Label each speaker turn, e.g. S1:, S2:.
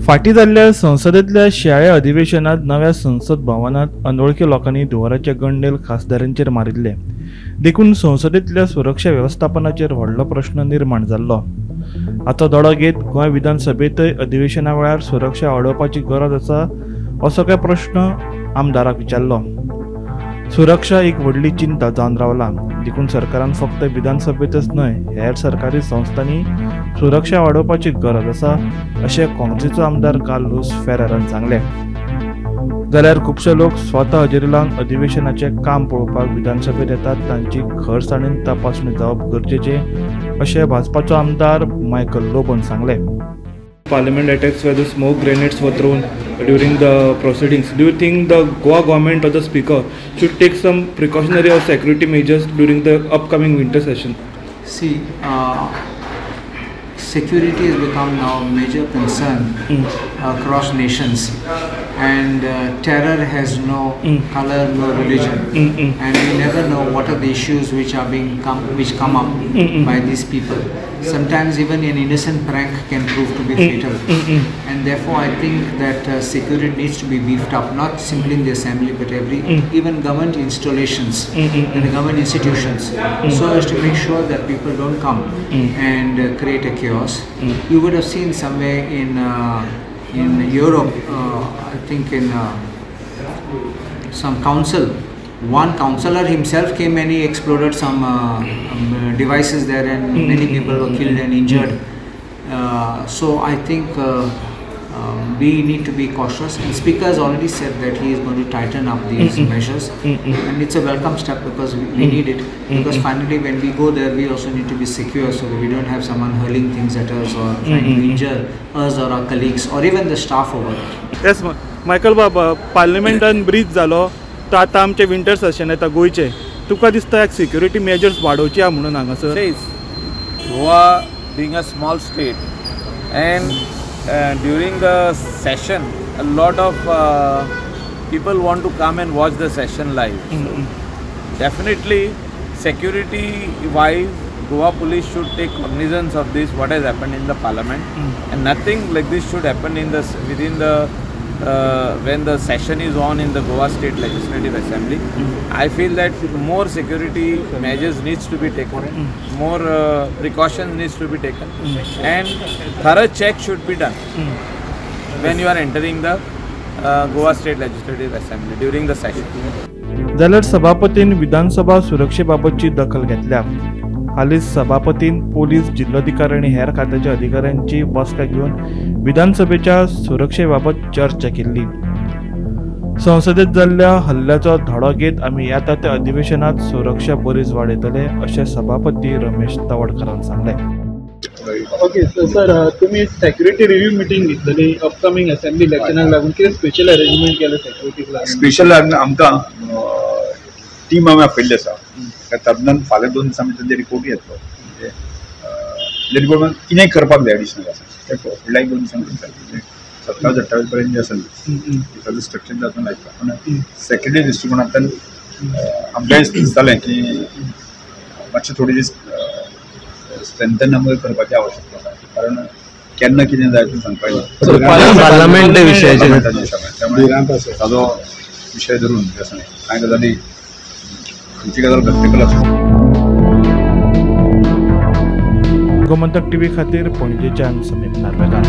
S1: फाटी जाल्ल्या संसदेंतल्या शिंयाळ्या अधिवेशनात नव्या संसद भवनात अनवळखी लोकांनी धुंवराचे गंडेल खासदारांचेर मारिल्ले देखून संसदेंतल्या सुरक्षा वेवस्थापनाचेर व्हडलो प्रश्न निर्माण जाल्लो। हाचो धडो घेत गोंय विधानसभेंतय अधिवेशना वेळार सुरक्षा वाडोवपाची गरज आसा असो काय प्रश्न आमदाराक विचारलो। सुरक्षा एक व्हडली चिंता जावन रावला देखून सरकारान फक्त विधानसभेतच न्हय हेर सरकारी संस्थांनी सुरक्षा वाडोवपाची गरज आसा अशें काँग्रेसीचो आमदार कार्लुस फेरेरान सांगलें। जाल्यार खुबशे लोक स्वता हजेरी लावन अधिवेशनाचें काम पळोवपाक विधानसभेत येतात तांची खरसाणेन तपासणी जावप गरजेचें अशें भाजपाचो आमदार मायकल लोबोन सांगलें। Parliament attacks where the smoke grenades were thrown during the proceedings. Do you think the Goa government or the speaker should take some precautionary or security measures during the upcoming winter session?
S2: See, security has become now a major concern across nations, and terror has no color, no religion, and we never know what are the issues which are being which come up by these people. Sometimes even an innocent prank can prove to be fatal, and therefore I think that security needs to be beefed up, not simply in the assembly but every even government installations and the government institutions, so as to make sure that people don't come and create a chaos. You would have seen somewhere in Europe, I think in some council, one councillor himself came and he exploded some devices there, and many people were killed and injured. So I think we need to be cautious, and speaker has already said that he is going to tighten up these measures, and it's a welcome step because we need it, because finally when we go there we also need to be secure, so that we don't have someone hurling things at us or trying to injure us or our colleagues or even the staff over there.
S1: Yes, Michael बाबा, पार्लमेंटान breach जालो तो आतां आमचें winter Seshan येता गोंयचें, तुका दिसता एक सिक्युरिटी मेजर्स वाडोवची आहा म्हणून हांगासर?
S3: Goa being a small state, and during the session a lot of people want to come and watch the session live. So definitely security wise Goa police should take cognizance of this, what has happened in the parliament, and nothing like this should happen in the within the when the session is on in the Goa State Legislative Assembly. I feel that more security measures needs to be taken, more precautions needs to be taken, and thorough check should be done when you are entering the Goa State Legislative Assembly during the session.
S1: जाल्यार सभापतीन विधानसभा सुरक्षेबाबतची दखल घेतल्या। हालींच सभापतीन police जिल्लोधिकारी आनी हेर खात्याच्या अधिकाऱ्यांची बसका घेवन विधानसभेच्या सुरक्षेबाबत चर्चा केल्ली। संसदेत जाल्ल्या हल्ल्याचो धडो घेत आमी येता त्या अधिवेशनात सुरक्षा बरीच वाडयतले अशें सभापती रमेश तवडकारान सांगलें।
S4: ओके सर, तुमी सेक्युरिटी रिव्यू मिटींग घेतलेली अपकमिंग असेंब्ली इलेक्शनाक लागून, कितें स्पेशल अरेंजमेंट केलें सेक्युरिटीक लागून?
S5: स्पेशल आमकां टीम आमी आपयल्ली आसा, तातूंतल्यान फाल्यां 2 दिसां भितर ते रिपोर्ट येतलो, म्हणजे रिपोर्ट कितें करपाक जाय एडिशनल आसा ते फुडल्या 1-2 दिसां भितर 27-28 पर्यंत जे आसा ताजो स्ट्रक्चर तातूंत लायता। पूण सेक्युरिटी दृश्टिकोणांतल्यान आमकांय दिसतालें की मातशें थोडे दीस स्ट्रेंथन आमकां करपाची आवश्यकता आसा, कारण केन्ना कितें जाय तें सांगपाक येना।
S6: पार्लमेंट विशयाचेर
S5: त्यामुळे ताजो विशय धरून जे आसा कांय गजाली खंयची गजाल प्रॅक्टिकल आसा।
S1: गोमंतक टीव्ही खातीर पणजेच्यान समीप नार्वेकार।